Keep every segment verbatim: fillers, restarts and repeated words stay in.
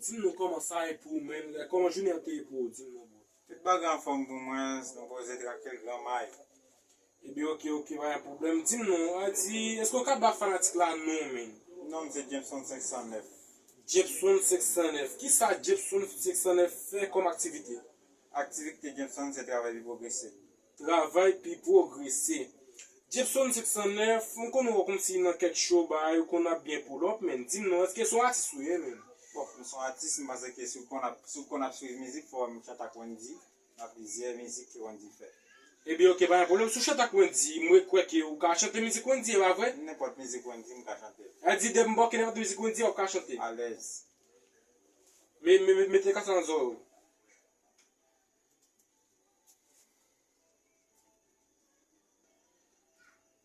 Di m non kòman sa ye pou ou, men, kòman jounen an te ye pou ou, di m non, bro. Tout bagay anfòm pou mwen, nou poze trankil granmay. Ebyen, oke, oke, pa gen pwoblèm. Di m non, a di, èske w ka ba fanatik la non, men? Non, m se Jameson senk san nèf. Jameson senk san nèf. Kisa Jameson senk san nèf fè kòm aktivite? Aktivite Jameson se travay pi pwogrese. Travay pi pwogrese. Jameson senk san nèf, m konn wè w kòmsi nan kèk show, bagay, ou konn ap byen pull up, men. Di m non, èske se yon atis ou ye, men? Bon, m se yon atis, m panse ke si w konn ap, si w konn ap swiv mizik, fò w wè m chante ak Wendy. Nan plizyè mizik ke Wendy fè. Ebyen, oke, pa gen pwoblèm. Si w chante ak Wendy, mwen kwè ke ou ka chante mizik Wendy, e pa vre? Nenpòt mizik Wendy, m ka chante l. A di, depi m bòke nenpòt mizik Wendy, w ap ka chante. Alèz. Me, me, me, mete kas la nan zòrèy ou.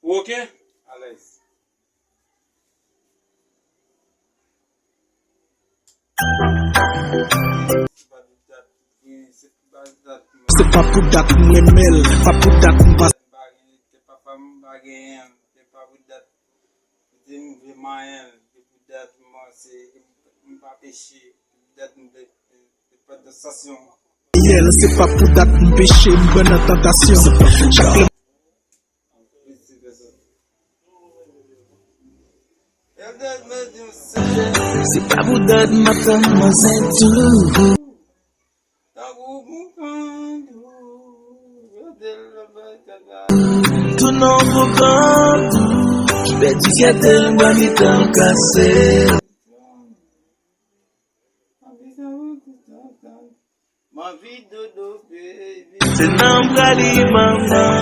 Ou oke? Alèz. Se pa pou dat m renmen l, pa pou dat m pa. Di m vle manyen l, di pou dat m se, m pa peche, di pou dat m vle, e, e pa de sasyon. Yè l, se pa pou dat m peche, m pran nan tantasyon. Chak lè. Se pa pou dat m ap tann manzè tou. Tankou boukan dou, rete l nan bay kaka. Tou non boukan dou, ki pèdi fyète l, bwa mitan kase. M anvi dodo, baby. Se nan bra li manman,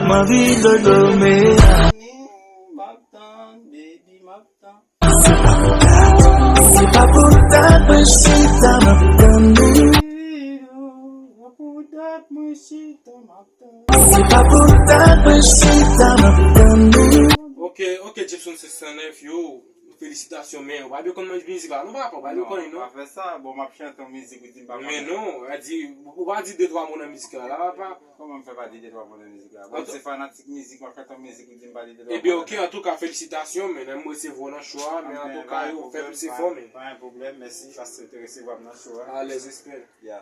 m anvi dodo, men. M ap tann, baby, m ap tann. Se pa pou dat mwen chita m ap tann ou. Se pa pou dat mwen chita m ap tann. Se pa pou dat mwen chita m ap tann ou. Oke, oke, Jameson senk san nèf, yo, felisitasyon, men ou pa dwe konn mizik la non, papa, ou pa dwe konnen non. Non, pa fè sa, bon, m ap chante yon mizik, ou di m pa konnen. Men non, a di, ou pa di de twa mo nan mizik la, la, papa. Kòman m fè pa di de twa mo nan mizik la? Bon, m se fanatik mizik, m ap chante yon mizik, ou di m pa di de twa mo. Ebyen, oke, antouka, felisitasyon, men, m resevwa w nan show a, men antouka, yo, fè plis efò, men. Pa gen pwoblèm, mèsi, paske w te resevwa m nan show a. Alèz, respè. Ya.